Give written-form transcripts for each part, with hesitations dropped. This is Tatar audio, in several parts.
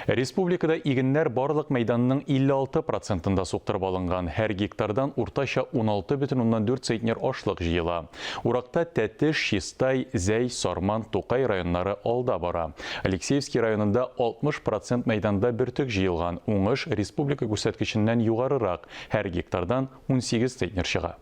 Республикада игеннәр барлык мәйданның 56 процентында суктырып алынган. Һәр гектардан уртача 16,4 центнер ашлык җыела. Уракта Тәтеш, Чистай, Зәй, Сарман, Тукай районнары алда бара. Алексеевский районында 60 процент мәйданда бөртек җыелган. Уңыш республика күрсәткеченнән югарырак, һәр гектардан 18 центнер чыга.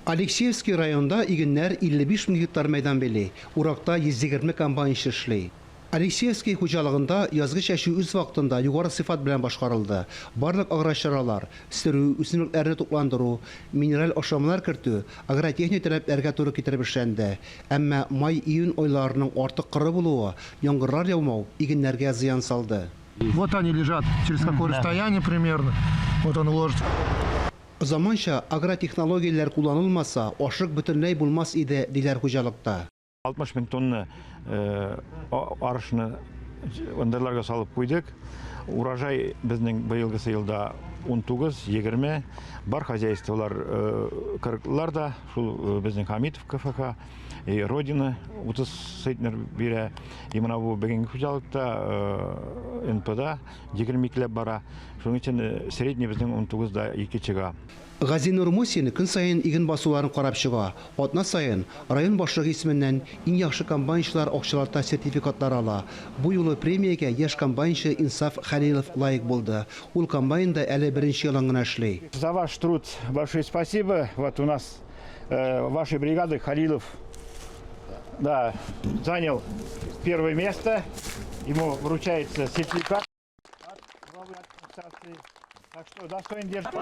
Алексеевский районында игеннәр 55 мең гектар мәйдан били, уракта 120 комбайнчы эшли. Алексеевский хуҗалыгында язгы чәчү үз вакытында, югары сыйфат белән башкарылды. Барлык агрочаралар, сөрү, үсемлекләрне тукландыру, минераль ашламалар кертү агротехник таләпләргә туры китереп эшләнде. Әмма май-июнь айларының артык коры булуы, яңгырлар яумау игеннәргә зыян салды. Вот они лежат, через какое расстояние примерно. Вот он ложится. Заманча агротехнологияләр кулланылмаса, ашлык бөтенләй булмас иде, диләр хуҗалыкта. 60 мең тонна арышны ындырларга салып куйдык. Урожай безнең быелгысы елда 19, 20. Бар хозяйстволар кырыклар да, шул безнең Хамитов КФХ, и Родина 30 центнер бирә. И менә бу бүгенге хуҗалыкта НПда 22 ләп бара. Шуның өчен средний безнең 19 да 2 чыга. Газинур Мусин көн саен иген басуларын карап чыга. Атна саен район башлыгы исеменнән иң яхшы комбайнчылар акчалата сертификатлар ала. Бу юлы премиягә яшь комбайнчы Инсаф Хәлилов лаек булды. Ул комбайнда әле беренче елын гына эшли. За ваш труд большое спасибо. Вот у нас вашей бригады Халилов, да, занял первое место. Ему вручается сертификат от главы администрации. Так что достоин держать.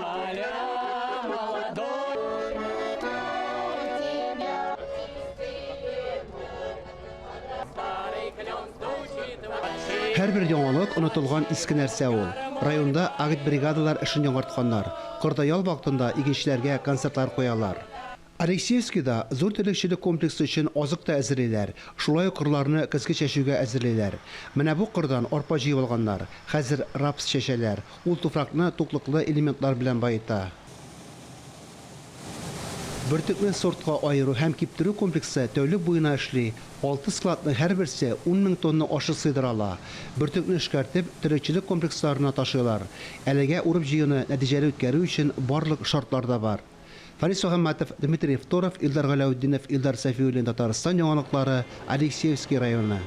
Һәрбер яңалык онытылган иске нәрсә ул. Районда агитбригадалар эшен яңартканнар. Кырда ял вакытында игенчеләргә концертлар куялар. Алексеевскида зур терлекчелек комплексы өчен азык та әзерлиләр, шулай ук кырларны көзге чәчүгә әзерлиләр. Менә бу кырдан арпа җыеп алганнар, хәзер рапс чәчәләр, ул туфракны туклыклы элементлар белән баета. Бөртекне сортка аеру һәм киптерү комплексы тәүлек буена эшли, алты складның һәрберсе ун мең тонна ашлык сыйдыра ала. Бөртекне эшкәртеп, терлекчелек комплексларына ташыйлар. Әлегә урып-җыюны нәтиҗәле үткәрү өчен барлык шартлар да бар. Фарис Мөхәммәтов, Дмитрий Второв, Илдар Галәүтдинов, Илдар Сафиуллин, Татарстан яңалыклары, Алексеевский районы.